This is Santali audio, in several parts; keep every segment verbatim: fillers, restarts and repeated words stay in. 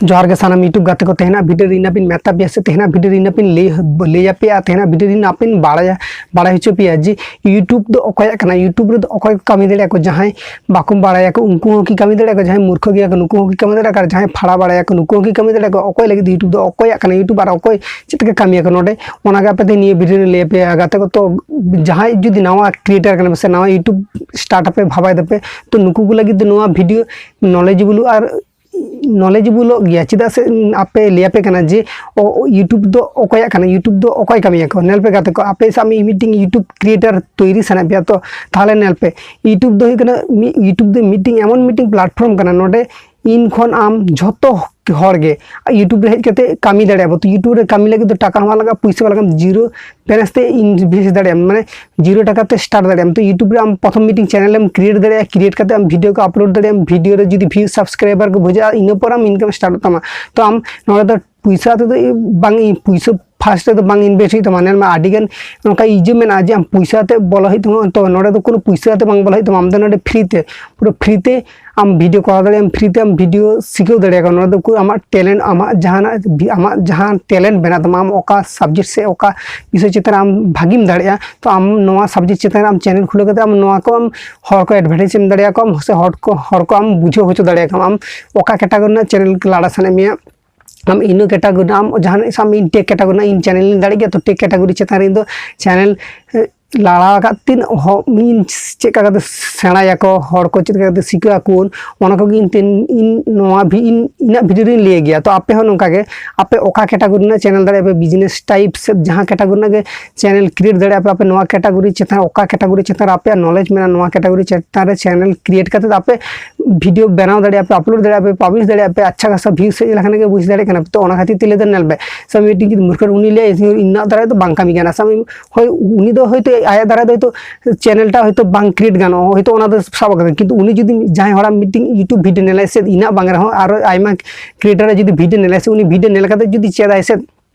ᱡᱚᱦᱟᱨ ᱜᱮ ᱥᱟᱱᱟᱢ YouTube ᱜᱟᱛᱮ ᱠᱚ᱾ ᱛᱮᱦᱮᱧᱟᱜ video ᱨᱮ ᱤᱱᱟᱹ ᱯᱤᱱ ᱢᱮᱛᱟ ᱯᱮᱭᱟ ᱥᱮ ᱛᱮᱦᱮᱧᱟᱜ video ᱨᱮ ᱤᱱᱟᱹ ᱯᱤᱱ ᱞᱟᱹᱭ, ᱞᱟᱹᱭ ᱟᱯᱮᱭᱟ, ᱛᱮᱦᱮᱧᱟᱜ video ᱨᱮ ᱤᱱᱟᱹ ᱯᱤᱱ ᱵᱟᱲᱟᱭᱟ, ᱵᱟᱲᱟᱭ ᱦᱚᱪᱚ ᱯᱮᱭᱟ ᱡᱮ YouTube ᱫᱚ ᱚᱠᱚᱭᱟᱜ ᱠᱟᱱᱟ, YouTube ᱨᱮᱫᱚ ᱚᱠᱚᱭ ᱠᱚ ᱠᱟᱹᱢᱤ ᱫᱟᱲᱮᱭᱟᱜᱼᱟ ᱠᱚ, ᱡᱟᱦᱟᱸᱭ ᱵᱟᱠᱚ ᱵᱟᱲᱟᱭᱟᱠᱚ ᱩᱱᱠᱩ ᱦᱚᱸ ᱠᱤ ᱠᱟᱹᱢᱤ ᱫᱟᱲᱮᱭᱟᱜᱼᱟ ᱠᱚ, ᱡᱟᱦᱟᱸᱭ ᱢᱩᱨᱠᱷᱚ ᱜᱮᱭᱟ ᱠᱚ ᱱᱩᱠᱩ ᱦᱚᱸ ᱠᱤ ᱠᱟᱹᱢᱤ ᱫᱟᱲᱮᱭᱟᱜᱼᱟ ᱠᱚ, ᱟᱨ ᱡᱟᱦᱟᱸᱭ ᱯᱷᱟᱲᱟ ᱵᱟᱲᱟᱭᱟᱠᱚ ᱱᱩᱠᱩ ᱦᱚᱸ ᱠᱤ ᱠᱟᱹᱢᱤ ᱫᱟᱲᱮᱭᱟᱜᱼᱟ ᱠᱚ, ᱚᱠᱚᱭ ᱞᱟᱹᱜᱤᱫ YouTube ᱫᱚ ᱚᱠᱚᱭᱟᱜ ᱠᱟᱱᱟ, YouTube ᱟᱨ ᱚᱠᱚᱭ ᱪᱮᱫ ᱞᱮᱠᱟ ᱠᱟᱹᱢᱤᱭᱟᱠᱚ ᱱᱚᱰᱮ, ᱚᱱᱟ ᱜᱮ ᱟᱯᱮ ᱛᱮ ᱱᱤᱭᱟᱹ video ᱨᱮ ᱞᱟᱹᱭ ᱟᱯᱮᱭᱟ ᱜᱟᱛᱮ ᱠᱚ᱾ ᱛᱚ ᱡᱟᱦᱟᱸᱭ ᱡᱩᱫᱤ ᱱᱟᱣᱟ creator ᱠᱟᱱᱟ ᱯᱮ ᱥᱮ ᱱᱟᱣᱟ YouTube start ᱟᱯᱮ ᱵᱷᱟᱵᱟᱭ ᱫᱟᱯᱮ, ᱛᱚ ᱱᱩᱠᱩ ᱠᱚ ᱞᱟᱹᱜᱤᱫ ᱫᱚ ᱱᱚᱣᱟ video knowledgeable ᱟᱨ knowledgeableᱚᱜ ᱜᱮᱭᱟ᱾ ᱪᱮᱫᱟᱜ ᱥᱮ ᱟᱯᱮ ᱞᱟᱹᱭ ᱟᱯᱮ ᱠᱟᱱᱟ ᱡᱮ ᱚ, YouTube ᱫᱚ ᱚᱠᱚᱭᱟᱜ ᱠᱟᱱᱟ, YouTube ᱫᱚ ᱚᱠᱚᱭ ᱠᱟᱹᱢᱤᱭᱟᱠᱚ᱾ ᱧᱮᱞ ᱯᱮ ᱜᱟᱛᱮ ᱠᱚ, ᱟᱯᱮ ᱥᱟᱵ ᱢᱤᱫᱴᱤᱝ YouTube creator ᱛᱳᱭᱨᱤ ᱥᱟᱱᱟᱭᱮᱫ ᱯᱮᱭᱟ, ᱛᱚ ᱛᱟᱦᱚᱞᱮ ᱧᱮᱞ ᱯᱮ, YouTube ᱫᱚ ᱦᱩᱭᱩᱜ ᱠᱟᱱᱟ ᱢᱤᱫ, YouTube ᱫᱚ ᱢᱤᱫᱴᱤᱝ ᱮᱢᱚᱱ ᱢᱤᱫᱴᱤᱝ platform ᱠᱟᱱᱟ, ᱱᱚᱰᱮ ᱤᱧ ᱠᱷᱚᱱ ᱟᱢ ᱡᱷᱚᱛᱚ ᱦᱚᱲ ᱜᱮ YouTube ᱨᱮ ᱦᱮᱡ ᱠᱟᱛᱮ ᱠᱟᱹᱢᱤ ᱫᱟᱲᱮᱭᱟᱜᱼᱟ ᱵᱚ᱾ ᱛᱚ YouTube ᱨᱮ ᱠᱟᱹᱢᱤ ᱞᱟᱹᱜᱤᱫ ᱫᱚ ᱴᱟᱠᱟ ᱦᱚᱸ ᱵᱟᱝ ᱞᱟᱜᱟᱜᱼᱟ, ᱯᱩᱭᱥᱟᱹ ᱵᱟᱝ ᱞᱟᱜᱟᱜᱼᱟ, zero balance ᱛᱮ invest ᱫᱟᱲᱮᱭᱟᱜᱼᱟᱢ, ᱢᱟᱱᱮ zero ᱴᱟᱠᱟ ᱛᱮ start ᱫᱟᱲᱮᱭᱟᱜᱼᱟᱢ᱾ ᱛᱚ YouTube ᱨᱮ ᱟᱢ ᱯᱨᱚᱛᱷᱚᱢ ᱢᱤᱫᱴᱤᱝ channel ᱮᱢ create ᱫᱟᱲᱮᱭᱟᱜᱼᱟ, create ᱠᱟᱛᱮ ᱟᱢ video ᱠᱚ upload ᱫᱟᱲᱮᱭᱟᱜᱼᱟᱢ, video ᱨᱮ ᱡᱩᱫᱤ view subscriber ᱠᱚ ᱵᱩᱡᱷᱟᱹᱜᱼᱟ, ᱤᱱᱟᱹ ᱯᱚᱨ ᱟᱢ income start ᱛᱟᱢᱟ᱾ ᱛᱚ ᱟᱢ ᱱᱚᱰᱮ ᱫᱚ ᱯᱩᱭᱥᱟᱹ ᱛᱮᱫᱚ ᱵᱟᱝ, ᱯᱩᱭᱥᱟᱹ first ᱨᱮᱫᱚ ᱵᱟᱝ invest ᱦᱩᱭᱩᱜ ᱛᱟᱢᱟ᱾ ᱧᱮᱞ ᱢᱮ, ᱟᱹᱰᱤ ᱜᱟᱱ ᱱᱚᱝᱠᱟ ᱤᱭᱟᱹ ᱢᱮᱱᱟᱜᱼᱟ ᱡᱮ ᱟᱢ ᱯᱩᱭᱥᱟᱹ ᱟᱛᱮ ᱵᱚᱞᱚ ᱦᱩᱭᱩᱜ ᱛᱟᱢᱟ, ᱛᱚ ᱱᱚᱰᱮ ᱫᱚ ᱠᱳᱱᱳ ᱯᱩᱭᱥᱟᱹ ᱟᱛᱮ ᱵᱟᱝ ᱵᱚᱞᱚ ᱦᱩᱭᱩᱜ ᱛᱟᱢᱟ, ᱟᱢ ᱫᱚ ᱱᱚᱰᱮ free ᱛᱮ, ᱯᱩᱨᱟᱹ free ᱛᱮ ᱟᱢ video ᱠᱚᱨᱟᱣ ᱫᱟᱲᱮᱭᱟᱜᱼᱟᱢ, free ᱛᱮ ᱟᱢ video ᱥᱤᱠᱷᱟᱹᱣ ᱫᱟᱲᱮᱭᱟᱜᱼᱟ᱾ ᱱᱚᱰᱮ ᱫᱚ ᱠᱳᱱᱳ ᱟᱢᱟᱜ talent, ᱟᱢᱟᱜ ᱡᱟᱦᱟᱱᱟᱜ, ᱟᱢᱟᱜ ᱡᱟᱦᱟᱸ talent ᱢᱮᱱᱟᱜ ᱛᱟᱢᱟ, ᱟᱢ ᱚᱠᱟ subject ᱥᱮ ᱚᱠᱟ ᱵᱤᱥᱚᱭ ᱪᱮᱛᱟᱱ ᱨᱮ ᱟᱢ ᱵᱷᱟᱜᱤᱢ ᱫᱟᱲᱮᱭᱟᱜᱼᱟ, ᱛᱚ ᱟᱢ ᱱᱚᱣᱟ subject ᱪᱮᱛᱟᱱ ᱨᱮ ᱟᱢ channel ᱠᱷᱩᱞᱟᱹᱣ ᱠᱟᱛᱮ ᱟᱢ ᱱᱚᱣᱟ ᱠᱚ ᱟᱢ ᱦᱚᱲ ᱠᱚ advertise ᱮᱢ ᱫᱟᱲᱮᱭᱟᱠᱚᱣᱟ ᱥᱮ ᱦᱚᱲ ᱠᱚ, ᱦᱚᱲ ᱠᱚ ᱟᱢ ᱵᱩᱡᱷᱟᱹᱣ ᱦᱚᱪᱚ ᱫᱟᱲᱮᱭᱟᱠᱚᱣᱟᱢ, ᱟᱢ ᱚᱠᱟ category ᱨᱮᱱᱟᱜ channel ᱞᱟᱲᱟ ᱥᱟᱱᱟᱭᱮᱫ ᱢᱮᱭᱟ, ᱟᱢ ᱤᱱᱟᱹ category, ᱟᱢ ᱡᱟᱦᱟᱸ ᱥᱟᱵ ᱢᱮ ᱤᱧ tech category ᱨᱮᱱᱟᱜ ᱤᱧ channel ᱤᱧ ᱫᱟᱲᱮᱭᱟᱜ ᱜᱮᱭᱟ, ᱛᱚ tech category ᱪᱮᱛᱟᱱ ᱨᱮ ᱤᱧ ᱫᱚ channel, ᱮ, ᱞᱟᱲᱟ ᱟᱠᱟᱫ ᱛᱤᱧ ᱦᱚ-, ᱤᱧ ᱪᱮᱫ ᱞᱮᱠᱟ ᱠᱟᱛᱮ ᱥᱮᱬᱟᱭᱟᱠᱚ ᱦᱚᱲ ᱠᱚ, ᱪᱮᱫ ᱞᱮᱠᱟ ᱠᱟᱛᱮ ᱥᱤᱠᱷᱟᱹ ᱟᱠᱚ, ᱚᱱᱟ ᱠᱚᱜᱮ ᱤᱧ ᱛᱮ-, ᱤᱧ ᱱᱚᱣᱟ ᱵᱷᱤ-, ᱤᱧ ᱤᱧᱟᱹᱜ video ᱨᱤᱧ ᱞᱟᱹᱭ ᱜᱮᱭᱟ᱾ ᱛᱚ ᱟᱯᱮ ᱦᱚᱸ ᱱᱚᱝᱠᱟ ᱜᱮ, ᱟᱯᱮ ᱚᱠᱟ category ᱨᱮᱱᱟᱜ channel ᱫᱟᱲᱮᱭᱟᱜ ᱯᱮ, business type ᱥᱮ ᱡᱟᱦᱟᱸ category ᱨᱮᱱᱟᱜ ᱜᱮ channel create ᱫᱟᱲᱮᱭᱟᱜ ᱯᱮ, ᱟᱯᱮ ᱱᱚᱣᱟ category ᱪᱮᱛᱟᱱ ᱨᱮ, ᱚᱠᱟ category ᱪᱮᱛᱟᱱ ᱨᱮ ᱟᱯᱮᱭᱟᱜ knowledge ᱢᱮᱱᱟᱜᱼᱟ, ᱱᱚᱣᱟ category ᱪᱮᱛᱟᱱ ᱨᱮ channel create ᱠᱟᱛᱮ ᱟᱯᱮ video ᱵᱮᱱᱟᱣ ᱫᱟᱲᱮᱭᱟᱜᱼᱟ ᱯᱮ, upload ᱫᱟᱲᱮᱭᱟᱜᱼᱟ ᱯᱮ, publish ᱫᱟᱲᱮᱭᱟᱜᱼᱟ ᱯᱮ, ᱟᱪᱪᱷᱟ ᱠᱷᱟᱥᱟ views ᱦᱮᱡ ᱞᱮᱠᱷᱟᱱ ᱜᱮ ᱵᱩᱡᱽ ᱫᱟᱲᱮᱭᱟᱜ ᱠᱟᱱᱟ᱾ ᱛᱚ ᱚᱱᱟ ᱠᱷᱟᱹᱛᱤᱨ ᱛᱮ ᱞᱟᱹᱭ ᱫᱟ, ᱧᱮᱞ ᱯᱮ, ᱥᱟᱵ ᱢᱮ ᱢᱤᱫᱴᱤᱡ ᱡᱩᱫᱤ ᱢᱩᱨᱠᱷᱟᱹ ᱩᱱᱤ ᱞᱟᱹᱭᱟ, "ᱤᱧᱟᱹᱜ ᱫᱟᱨᱟᱭ ᱫᱚ ᱵᱟᱝ ᱠᱟᱹᱢᱤ ᱠᱟᱱᱟ", ᱥᱟᱵ ᱢᱮ ᱦᱳᱭ ᱩᱱᱤ ᱫᱚ ᱦᱳᱭᱛᱳ ᱟᱭᱟᱜ ᱫᱟᱨᱟᱭ ᱫᱚ ᱦᱳᱭᱛᱳ channel ᱴᱟ ᱦᱳᱭᱛᱳ ᱵᱟᱝ create ᱜᱟᱱᱚᱜᱼᱟ, ᱦᱳᱭᱛᱳ ᱚᱱᱟ ᱫᱚ ᱥᱟᱵ ᱟᱠᱟᱫᱟ, ᱠᱤᱱᱛᱩ ᱩᱱᱤ ᱡᱩᱫᱤ ᱡᱟᱦᱟᱸᱭ ᱦᱚᱲᱟᱜ ᱢᱤᱫᱴᱤᱡ YouTube video ᱧᱮᱞᱟᱭ ᱥᱮ, ᱤᱧᱟᱹᱜ ᱵᱟᱝ ᱨᱮᱦᱚᱸ ᱟᱨᱚ ᱟᱭᱢᱟ creator ᱟᱜ ᱡᱩᱫᱤ video ᱧᱮᱞᱟᱭ ᱥᱮ, ᱩᱱᱤ video ᱧᱮᱞ ᱠᱟᱛᱮ ᱡᱩᱫᱤ ᱪᱮᱫᱟᱭ ᱥᱮ,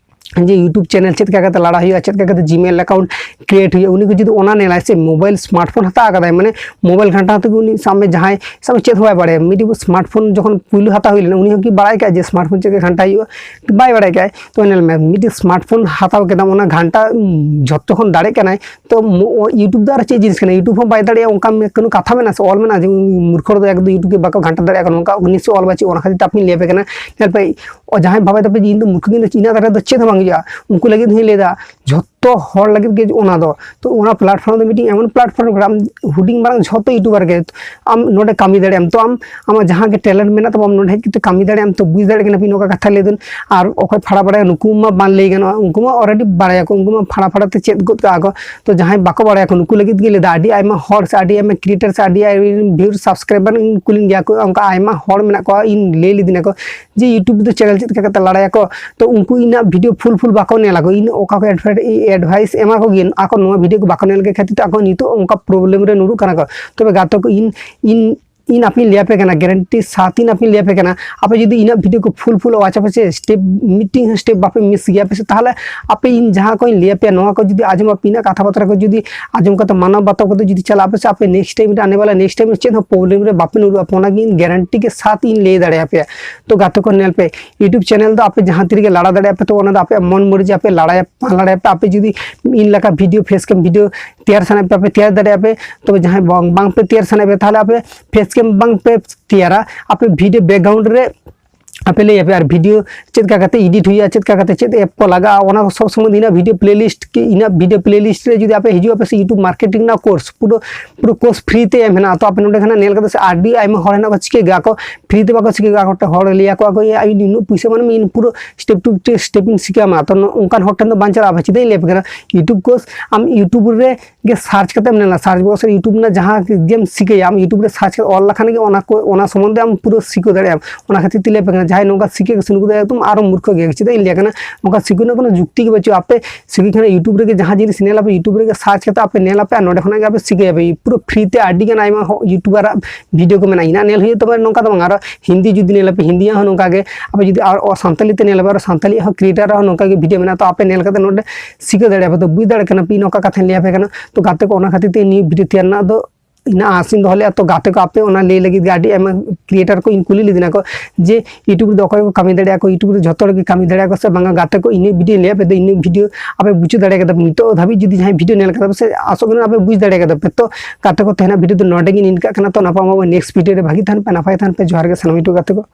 ᱡᱮ YouTube channel ᱪᱮᱫ ᱞᱮᱠᱟ ᱠᱟᱛᱮ ᱞᱟᱲᱟ ᱦᱩᱭᱩᱜᱼᱟ, ᱪᱮᱫ ᱞᱮᱠᱟ ᱠᱟᱛᱮ Gmail account create ᱦᱩᱭᱩᱜᱼᱟ, ᱩᱱᱤ ᱠᱚ ᱡᱩᱫᱤ ᱚᱱᱟ ᱧᱮᱞᱟᱭ ᱥᱮ, mobile smartphone ᱦᱟᱛᱟᱣ ᱠᱟᱫᱟᱭ, ᱢᱟᱱᱮ mobile ᱜᱷᱟᱱᱴᱟ ᱛᱮᱜᱮ ᱩᱱᱤ ᱥᱟᱵ ᱢᱮ ᱡᱟᱦᱟᱸᱭ ᱥᱟᱵ ᱢᱮ ᱪᱮᱫ ᱦᱚᱸ ᱵᱟᱭ ᱵᱟᱲᱟᱭᱟ, ᱢᱤᱫᱴᱤᱡ smartphone ᱡᱚᱠᱷᱚᱱ ᱯᱩᱭᱞᱩ ᱦᱟᱛᱟᱣ ᱦᱩᱭ ᱞᱮᱱᱟ, ᱩᱱᱤ ᱦᱚᱸ ᱠᱤ ᱵᱟᱲᱟᱭ ᱠᱟᱜᱼᱟ ᱡᱮ smartphone ᱪᱮᱫ ᱞᱮᱠᱟ ᱜᱷᱟᱱᱴᱟ ᱦᱩᱭᱩᱜᱼᱟ? ᱵᱟᱭ ᱵᱟᱲᱟᱭ ᱠᱟᱜᱼᱟᱭ᱾ ᱛᱚ ᱧᱮᱞ ᱢᱮ, ᱢᱤᱫᱴᱤᱡ smartphone ᱦᱟᱛᱟᱣ ᱠᱮᱫᱟᱢ, ᱚᱱᱟ ᱜᱷᱟᱱᱴᱟ ᱩᱸ, ᱡᱷᱚᱛᱚ ᱠᱷᱚᱱ ᱫᱟᱲᱮᱜ ᱠᱟᱱᱟᱭ, ᱛᱚ ᱢᱚ-, YouTube ᱫᱚ ᱟᱨ ᱪᱮᱫ ᱡᱤᱱᱤᱥ ᱠᱟᱱᱟ? YouTube ᱦᱚᱸ ᱵᱟᱭ ᱫᱟᱲᱮᱭᱟᱜᱼᱟ, ᱚᱱᱠᱟ ᱢᱮ-, ᱠᱳᱱᱳ ᱠᱟᱛᱷᱟ ᱢᱮᱱᱟᱜᱼᱟ ᱥᱮ ᱚᱞ ᱢᱮᱱᱟᱜᱼᱟ ᱡᱮ ᱩᱱᱤ ᱢᱩᱨᱠᱷᱚ ᱦᱚᱲ ᱫᱚ ᱮᱠᱫᱚᱢ YouTube ᱜᱮ ᱵᱟᱠᱚ ᱜᱷᱟᱱᱴᱟ ᱫᱟᱲᱮᱭᱟᱜᱼᱟ, ᱱᱚᱝᱠᱟ ᱱᱤᱥᱪᱚᱭ ᱚᱞ ᱵᱟᱹᱪᱩᱜ, ᱚᱱᱟ ᱠᱷᱟᱹᱛᱤᱨ ᱛᱮ ᱟᱯᱮ ᱧᱮᱞ ᱯᱮ ᱠᱟᱱᱟ᱾ ᱧᱮᱞ ᱯᱮ, ᱚ, ᱡᱟᱦᱟᱸᱭ ᱵᱷᱟᱵᱟᱭ ᱛᱟᱯᱮ ᱡᱮ ᱤᱧ ᱫᱚ ᱢᱩᱨᱠᱷᱚ ᱜᱤᱧ, ᱤᱧᱟᱹᱜ ᱫᱟᱨᱮ ᱫᱚ ᱪᱮᱫ ᱦᱚᱸ ᱵᱟᱝ ᱦᱩᱭᱩᱜᱼᱟ, ᱩᱱᱠᱩ ᱞᱟᱹᱜᱤᱫ ᱦᱚᱸᱧ ᱞᱟᱹᱭᱫᱟ, ᱡᱷᱚᱛᱚ ᱦᱚᱲ ᱞᱟᱹᱜᱤᱫ ᱜᱮ ᱚᱱᱟ ᱫᱚ᱾ ᱛᱚ ᱚᱱᱟ platform ᱫᱚ ᱢᱤᱫᱴᱤᱡ ᱮᱢᱚᱱ platform ᱠᱟᱱᱟ, ᱟᱢ ᱦᱩᱰᱤᱧ ᱢᱟᱨᱟᱝ ᱡᱷᱚᱛᱚ YouTuber ᱜᱮ ᱟᱢ ᱱᱚᱰᱮ ᱠᱟᱹᱢᱤ ᱫᱟᱲᱮᱭᱟᱜ ᱟᱢ᱾ ᱛᱚ ᱟᱢ ᱟᱢᱟᱜ ᱡᱟᱦᱟᱸ ᱜᱮ talent ᱢᱮᱱᱟᱜ ᱛᱟᱢᱟ, ᱟᱢ ᱱᱚᱰᱮ ᱦᱮᱡ ᱠᱟᱛᱮ ᱠᱟᱹᱢᱤ ᱫᱟᱲᱮᱭᱟᱜ ᱟᱢ᱾ ᱛᱚ ᱵᱩᱡᱽ ᱫᱟᱲᱮᱭᱟᱜ ᱠᱟᱱᱟ ᱯᱮ ᱱᱚᱝᱠᱟ ᱠᱟᱛᱷᱟ ᱞᱟᱹᱭ ᱫᱚ᱾ ᱟᱨ ᱚᱠᱚᱭ ᱯᱷᱟᱲᱟ ᱵᱟᱲᱟᱭᱟ, ᱱᱩᱠᱩ ᱢᱟ ᱵᱟᱝ ᱞᱟᱹᱭ ᱜᱟᱱᱚᱜᱼᱟ, ᱩᱱᱠᱩ ᱢᱟ already ᱵᱟᱲᱟᱭᱟᱠᱚ, ᱩᱱᱠᱩ ᱢᱟ ᱯᱷᱟᱲᱟ ᱯᱷᱟᱲᱟ ᱛᱮ ᱪᱮᱫ ᱜᱚᱫ ᱠᱟᱜᱼᱟ ᱠᱚ᱾ ᱛᱚ ᱡᱟᱦᱟᱸᱭ ᱵᱟᱠᱚ ᱵᱟᱲᱟᱭᱟᱠᱚ, ᱱᱩᱠᱩ ᱞᱟᱹᱜᱤᱫ ᱜᱮ ᱞᱟᱹᱭᱫᱟ, ᱟᱹᱰᱤ ᱟᱭᱢᱟ ᱦᱚᱲ ᱥᱮ ᱟᱹᱰᱤ ᱟᱭᱢᱟ creator ᱥᱮ ᱟᱹᱰᱤ ᱟᱭᱢᱟ viewer subscriber ᱤᱧ ᱠᱩᱞᱤᱧ ᱜᱮᱭᱟ ᱠᱚ, ᱚᱱᱠᱟ ᱟᱭᱢᱟ ᱦᱚᱲ ᱢᱮᱱᱟᱜ ᱠᱚᱣᱟ, ᱤᱧ ᱞᱟᱹᱭ ᱞᱤᱫᱤᱧᱟ ᱠᱚ ᱡᱮ YouTube ᱫᱚ channel ᱪᱮᱫ ᱞᱮᱠᱟ ᱠᱟᱛᱮ ᱞᱟᱲᱟᱭᱟᱠᱚ᱾ ᱛᱚ ᱩᱱᱠᱩ ᱤᱧᱟᱹᱜ video full full ᱵᱟᱠᱚ ᱧᱮᱞᱟ ᱠᱚ, ᱤᱧ ᱚᱠᱟ ᱠᱚ advi-, advice ᱮᱢᱟ ᱠᱚ ᱜᱤᱭᱟᱹᱧ, ᱟᱠᱚ ᱱᱚᱣᱟ video ᱠᱚ ᱵᱟᱠᱚ ᱧᱮᱞ ᱠᱮᱫ ᱠᱷᱟᱹᱛᱤᱨ ᱛᱮ ᱟᱠᱚ ᱱᱤᱛᱚᱜ ᱚᱱᱠᱟ problem ᱨᱮ ᱧᱩᱨᱩᱜ ᱠᱟᱱᱟ ᱠᱚ᱾ ᱛᱚᱵᱮ ᱜᱟᱛᱮ ᱠᱚ, ᱤᱧ ᱤᱧ ᱤᱧ ᱟᱯᱮᱧ ᱞᱟᱹᱭ ᱟᱯᱮ ᱠᱟᱱᱟ, guarantee ᱥᱟᱛ ᱤᱧ ᱟᱯᱮᱧ ᱞᱟᱹᱭ ᱟᱯᱮ ᱠᱟᱱᱟ, ᱟᱯᱮ ᱡᱩᱫᱤ ᱤᱧᱟᱹᱜ video ᱠᱚ full full watch ᱟᱯᱮ ᱥᱮ, step ᱢᱤᱫᱴᱤᱡ ᱦᱚᱸ step ᱵᱟᱯᱮ miss ᱜᱮᱭᱟ ᱯᱮ ᱥᱮ, ᱛᱟᱦᱚᱞᱮ ᱟᱯᱮ ᱤᱧ ᱡᱟᱦᱟᱸ ᱠᱚᱧ ᱞᱟᱹᱭ ᱟᱯᱮᱭᱟ, ᱱᱚᱣᱟ ᱠᱚ ᱡᱩᱫᱤ ᱟᱸᱡᱚᱢ ᱟᱯᱮ, ᱤᱧᱟᱹᱜ ᱠᱟᱛᱷᱟ ᱵᱟᱛᱨᱟ ᱠᱚ ᱡᱩᱫᱤ ᱟᱸᱡᱚᱢ ᱠᱟᱛᱮ ᱢᱟᱱᱟᱣ ᱵᱟᱛᱟᱣ ᱠᱟᱛᱮ ᱡᱩᱫᱤ ᱪᱟᱞᱟᱜ ᱟᱯᱮ ᱥᱮ, ᱟᱯᱮ next time ᱨᱮ, ᱟᱱᱮ ᱣᱟᱞᱟ next time ᱨᱮ ᱪᱮᱫ ᱦᱚᱸ problem ᱨᱮ ᱵᱟᱯᱮ ᱧᱩᱨᱩᱜᱼᱟ, ᱚᱱᱟ ᱜᱮ ᱤᱧ guarantee ᱜᱮ ᱥᱟᱛ ᱤᱧ ᱞᱟᱹᱭ ᱫᱟᱲᱮᱭᱟᱯᱮᱭᱟ᱾ ᱛᱚ ᱜᱟᱛᱮ ᱠᱚ ᱧᱮᱞ ᱯᱮ, YouTube channel ᱫᱚ ᱟᱯᱮ ᱡᱟᱦᱟᱸ ᱛᱤ ᱨᱮᱜᱮ ᱞᱟᱲᱟ ᱫᱟᱲᱮᱭᱟᱜ ᱯᱮ, ᱛᱚ ᱚᱱᱟ ᱫᱚ ᱟᱯᱮᱭᱟᱜ ᱢᱚᱱ ᱢᱚᱨᱡᱤ, ᱟᱯᱮ ᱞᱟᱲᱟᱭᱟ ᱵᱟᱝ ᱞᱟᱲᱟᱭᱟ ᱯᱮ, ᱟᱯᱮ ᱡᱩᱫᱤ ᱤᱧ ᱞᱮᱠᱟ video face cam video ᱛᱮᱭᱟᱨ ᱥᱟᱱᱟᱭᱮᱫ ᱯᱮ, ᱟᱯᱮ ᱛᱮᱭᱟᱨ ᱫᱟᱲᱮᱭᱟᱜᱼᱟ ᱯᱮ᱾ ᱛᱚᱵᱮ ᱡᱟᱦᱟᱸᱭ ᱵᱟᱝ, ᱵᱟᱝ ᱯᱮ ᱛᱮᱭᱟᱨ ᱥᱟᱱᱟᱭᱮᱫ ᱯᱮ, ᱛᱟᱦᱚᱞᱮ ᱟᱯᱮ face cam ᱵᱟᱝ ᱯᱮ ᱛᱮᱭᱟᱨᱟ, ᱟᱯᱮ video background ᱨᱮ ᱟᱯᱮ ᱞᱟᱹᱭ ᱟᱯᱮ, ᱟᱨ video ᱪᱮᱫ ᱞᱮᱠᱟ ᱠᱟᱛᱮ edit ᱦᱩᱭᱩᱜᱼᱟ, ᱪᱮᱫ ᱞᱮᱠᱟ ᱠᱟᱛᱮ ᱪᱮᱫ app ᱠᱚ ᱞᱟᱜᱟᱜᱼᱟ, ᱚᱱᱟ ᱠᱚ ᱥᱚᱵ ᱥᱚᱢᱚᱭ ᱤᱧᱟᱹᱜ video playlist ᱠᱤ, ᱤᱧᱟᱹᱜ video playlist ᱨᱮ ᱡᱩᱫᱤ ᱟᱯᱮ ᱦᱤᱡᱩᱜ ᱟᱯᱮ ᱥᱮ YouTube marketing ᱨᱮᱱᱟᱜ course, ᱯᱩᱨᱟᱹ, ᱯᱩᱨᱟᱹ course free ᱛᱮ ᱮᱢ ᱦᱮᱱᱟᱜᱼᱟ᱾ ᱛᱚ ᱟᱯᱮ ᱱᱚᱰᱮ ᱠᱷᱚᱱᱟᱜ ᱧᱮᱞ ᱠᱟᱛᱮ ᱥᱮ ᱟᱹᱰᱤ ᱟᱭᱢᱟ ᱦᱚᱲ ᱦᱮᱱᱟᱜ ᱠᱚ ᱪᱤᱠᱟᱹ ᱜᱮᱭᱟ ᱠᱚ, free ᱛᱮ ᱵᱟᱠᱚ ᱪᱤᱠᱟᱹ ᱜᱮᱭᱟ, ᱟᱠᱚ ᱴᱷᱮᱱ ᱦᱚᱲ ᱞᱟᱹᱭ ᱟᱠᱚ, ᱟᱠᱚ, "ᱤᱧ ᱱᱩᱱᱟᱹᱜ ᱯᱩᱭᱥᱟᱹ ᱮᱢᱟᱱ ᱢᱮ, ᱤᱧ ᱯᱩᱨᱟᱹ step to step ᱤᱧ ᱥᱤᱠᱟᱹᱣ ᱟᱢᱟ᱾" ᱛᱚ ᱱᱚ-, ᱚᱱᱠᱟᱱ ᱦᱚᱲ ᱴᱷᱮᱱ ᱫᱚ ᱵᱟᱝ ᱪᱟᱞᱟᱜᱼᱟ᱾ ᱪᱮᱫᱟᱜ ᱤᱧ ᱞᱟᱹᱭ ᱟᱯᱮ ᱠᱟᱱᱟ, YouTube course ᱟᱢ YouTube ᱨᱮ ᱜᱮ search ᱠᱟᱛᱮᱢ ᱧᱮᱞᱟ, search box ᱨᱮ YouTube ᱨᱮᱱᱟᱜ ᱡᱟᱦᱟᱸ ᱜᱮᱢ ᱥᱤᱠᱟᱹᱭᱟ, ᱟᱢ YouTube ᱨᱮ search ᱠᱟᱛᱮ ᱚᱞ ᱞᱮᱠᱷᱟᱱ ᱜᱮ ᱚᱱᱟ ᱠᱚ, ᱚᱱᱟ ᱥᱚᱢᱵᱚᱱᱫᱷᱮ ᱟᱢ ᱯᱩᱨᱟᱹ ᱥᱤᱠᱟᱹᱣ ᱫᱟᱲᱮᱭᱟᱜᱼᱟᱢ᱾ ᱚᱱᱟ ᱠᱷᱟᱹᱛᱤᱨ ᱛᱮ ᱞᱟᱹᱭ ᱟᱯᱮ ᱠᱟᱱᱟ, ᱡᱟᱦᱟᱸᱭ ᱱᱚᱝᱠᱟ ᱥᱤᱠᱷ ᱠᱚ ᱥᱮᱱ ᱠᱟᱫᱟ, ᱮᱠᱫᱚᱢ ᱟᱨᱚ ᱢᱩᱨᱠᱷᱚ ᱜᱮᱭᱟ᱾ ᱪᱮᱫᱟᱜ ᱤᱧ ᱞᱟᱹᱭᱟ ᱠᱟᱱᱟ, ᱱᱚᱝᱠᱟ ᱥᱤᱠᱷ ᱨᱮᱱᱟᱜ ᱠᱳᱱᱳ ᱡᱩᱠᱛᱤ ᱜᱮ ᱵᱟᱹᱪᱩᱜᱼᱟ᱾ ᱟᱯᱮ ᱥᱤᱠᱷ ᱠᱷᱟᱱ YouTube ᱨᱮᱜᱮ ᱡᱟᱦᱟᱸ ᱡᱤᱱᱤᱥ ᱧᱮᱞ ᱟᱯᱮ, YouTube ᱨᱮᱜᱮ search ᱠᱟᱛᱮ ᱟᱯᱮ ᱧᱮᱞ ᱟᱯᱮ, ᱟᱨ ᱱᱚᱸᱰᱮ ᱠᱷᱚᱱᱟᱜ ᱜᱮ ᱟᱯᱮ ᱥᱤᱠᱷ ᱟᱯᱮ᱾ ᱯᱩᱨᱟᱹ free ᱛᱮ ᱟᱹᱰᱤ ᱜᱟᱱ ᱟᱭᱢᱟ ᱦᱚ-, YouTuber ᱟᱜ video ᱠᱚ ᱢᱮᱱᱟᱜᱼᱟ᱾ ᱤᱧᱟᱹᱜ ᱧᱮᱞ ᱦᱩᱭᱩᱜ ᱛᱟᱢᱟ ᱱᱚᱝᱠᱟ ᱫᱚ ᱵᱟᱝ, ᱟᱨᱚ ᱦᱤᱱᱫᱤ ᱡᱩᱫᱤ ᱧᱮᱞ ᱟᱯᱮ, ᱦᱤᱱᱫᱤᱭᱟᱜ ᱦᱚᱸ ᱱᱚᱝᱠᱟ ᱜᱮ᱾ ᱟᱯᱮ ᱡᱩᱫᱤ ᱟᱨ ᱚ-, ᱥᱟᱱᱛᱟᱞᱤ ᱛᱮ ᱧᱮᱞ ᱟᱯᱮ, ᱟᱨᱚ ᱥᱟᱱᱛᱟᱞᱤᱭᱟᱜ ᱦᱚᱸ creator ᱟᱜ ᱦᱚᱸ ᱱᱚᱝᱠᱟ ᱜᱮ video ᱢᱮᱱᱟᱜᱼᱟ᱾ ᱛᱚ ᱟᱯᱮ ᱧᱮᱞ ᱠᱟᱛᱮ ᱱᱚᱸᱰᱮ ᱥᱤᱠᱷᱟᱹ ᱫᱟᱲᱮᱭᱟᱜᱼᱟ ᱯᱮ᱾ ᱛᱚ ᱵᱩᱡᱽ ᱫᱟᱲᱮᱭᱟᱜ ᱠᱟᱱᱟ ᱯᱮ ᱤᱧ ᱚᱠᱟ ᱠᱟᱛᱷᱟᱧ ᱞᱟᱹᱭ ᱟᱯᱮ ᱠᱟᱱᱟ᱾ ᱛᱚ ᱜᱟᱛᱮ ᱠᱚ, ᱚᱱᱟ ᱠᱷᱟᱹᱛᱤᱨ ᱛᱮ ᱱᱤᱭᱟᱹ video ᱛᱮᱭᱟᱨ ᱨᱮᱱᱟᱜ ᱫᱚ ᱤᱱᱟᱹ ᱟᱥ ᱤᱧ ᱫᱚᱦᱚ ᱞᱮᱫᱼᱟ᱾ ᱛᱚ ᱜᱟᱛᱮ ᱠᱚ, ᱟᱯᱮ ᱚᱱᱟ ᱞᱟᱹᱭ ᱞᱟᱹᱜᱤᱫ ᱜᱮ ᱟᱹᱰᱤ ᱟᱭᱢᱟ creator ᱠᱚ ᱤᱧ ᱠᱩᱞᱤ ᱞᱮᱫᱤᱧᱟ ᱠᱚ ᱡᱮ YouTube ᱨᱮᱫᱚ ᱚᱠᱚᱭ ᱠᱚ ᱠᱟᱹᱢᱤ ᱫᱟᱲᱮᱭᱟᱜᱼᱟ ᱠᱚ, YouTube ᱨᱮ ᱡᱷᱚᱛᱚ ᱦᱚᱲ ᱜᱮ ᱠᱟᱹᱢᱤ ᱫᱟᱲᱮᱭᱟᱜᱼᱟ ᱠᱚ ᱥᱮ ᱵᱟᱝᱟ? ᱜᱟᱛᱮ ᱠᱚ, ᱤᱱᱟᱹ video ᱞᱟᱹᱭ ᱟᱯᱮ ᱫᱚ, ᱤᱱᱟᱹ video ᱟᱯᱮ ᱵᱩᱡᱷᱟᱹᱣ ᱫᱟᱲᱮ ᱠᱟᱫᱟ ᱯᱮ? ᱱᱤᱛᱚᱜ ᱫᱷᱟᱹᱵᱤᱡ ᱡᱩᱫᱤ ᱡᱟᱦᱟᱸᱭ video ᱧᱮᱞ ᱠᱟᱫᱟ ᱯᱮ ᱥᱮ, ᱟᱥᱚᱜ ᱠᱟᱱᱟ ᱟᱯᱮ ᱵᱩᱡᱽ ᱫᱟᱲᱮ ᱠᱟᱫᱟ ᱯᱮ᱾ ᱛᱚ ᱜᱟᱛᱮ ᱠᱚ, ᱛᱮᱦᱮᱧᱟᱜ video ᱫᱚ ᱱᱚᱰᱮ ᱜᱮ ᱱᱤᱱᱠᱟᱜ ᱠᱟᱱᱟ᱾ ᱛᱚ ᱱᱟᱯᱟᱭ ᱢᱟ next video ᱨᱮ ᱵᱷᱟᱹᱜᱤ ᱛᱟᱦᱮᱱ ᱯᱮ, ᱱᱟᱯᱟᱭ ᱛᱟᱦᱮᱱ ᱯᱮ᱾ ᱡᱚᱦᱟᱨ ᱜᱮ ᱥᱟᱱᱟᱢ YouTube ᱜᱟᱛᱮ ᱠᱚ᱾